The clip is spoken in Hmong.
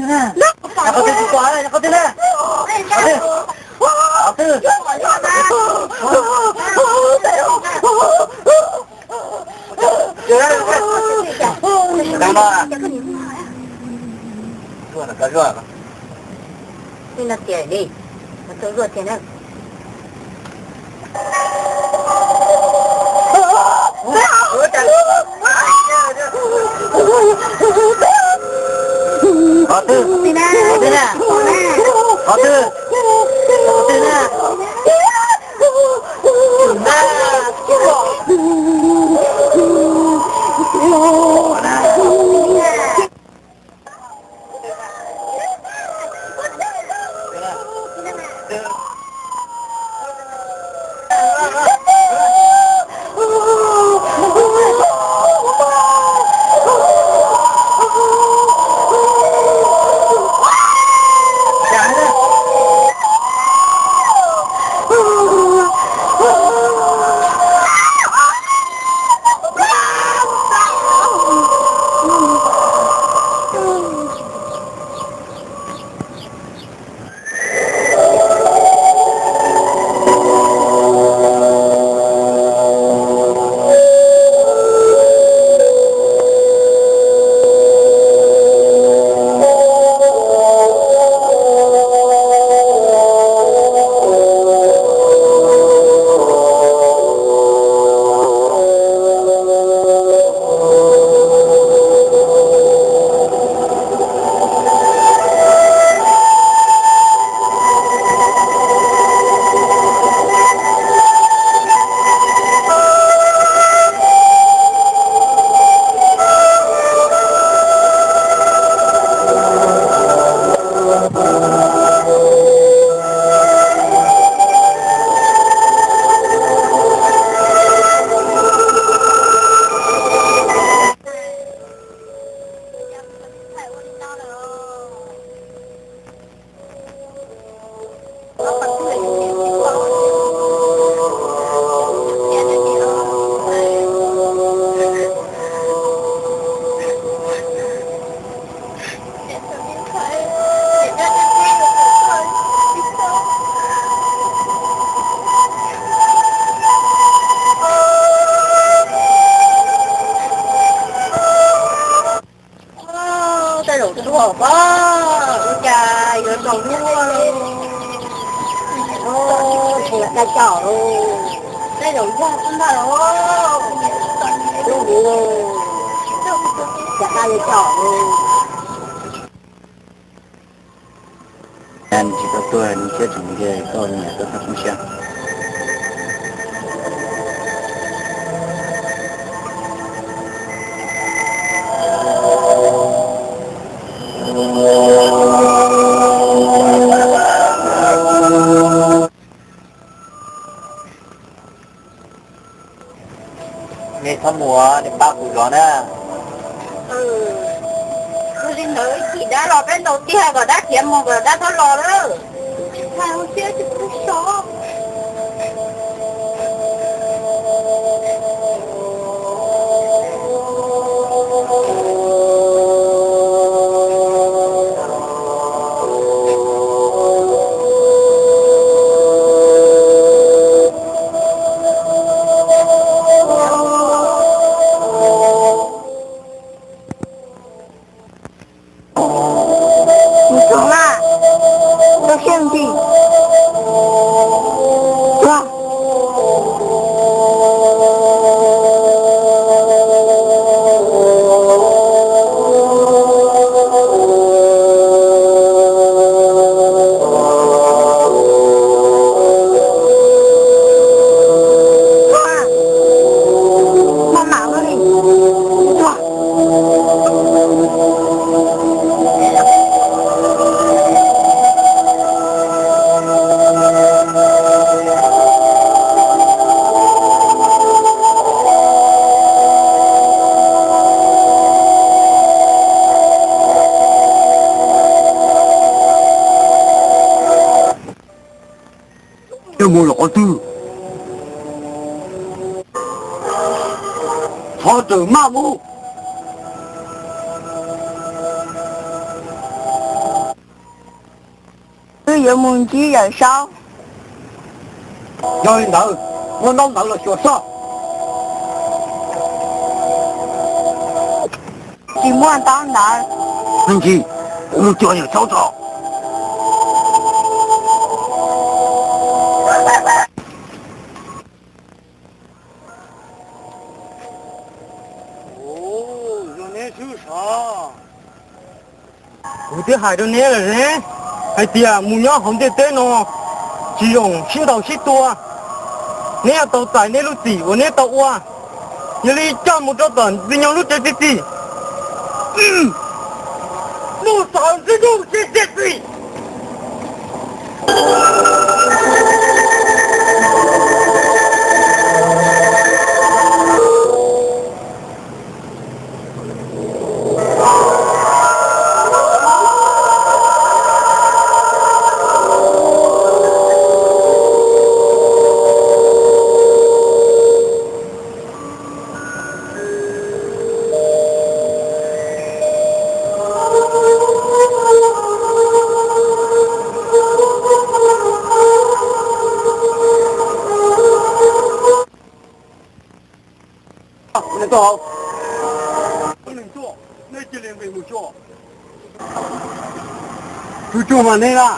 Qhov twg tsis pom, qhov twg na? Qhov twg? Qhov twg? Zuag no. Zuag no, zuag no. Zuag tiag na. Qhov twg? Qhov twg na? Qhov twg? Qhov twg na? Tej zaum tuag pob, ua cas yuav tsaus ntuj, tsis yog dab tsi os, tej zaum yog xwb ntag los, lub mus, cas dab yuav tsaus. Tsis tau tuag, nws thiaj tseem nce koj niam koj txoj koob siab. Nej txhob mus, nej pab kuv zov na. Ua li ntawd ib chim dab los peb ntaus tiag kom dab khiav mus kom dab txhob los lawm. Hais hauv siab tsis pub so. Mus txog na, txog siab ntsis. Tuag. Tuag. Maj mam li. Tuag. Coj mus lawm qhov twg? Txhob rawm maj mus. Yuav mus ntsib Yawm Saub. Yog li ntawd, muab ntaub ntawv los xyuas soj. Tsis muaj ntaub ntawv. Me ntsis, kuv mus cuag Yawm Saub tso. Kuv twb hais rau neb lawm ne, hais tias mus nyob hauv ntiaj teb no tsis zoo sib ntaus sib tua. Neb yuav tau txais neb lub txim uas neb tau ua. Yog li coj mus rau tom Ntxwg Nyoog lub tsev txi txim. Mus tom Ntxwg Nyoog tsev txi txim. Tus tub mas nej laj.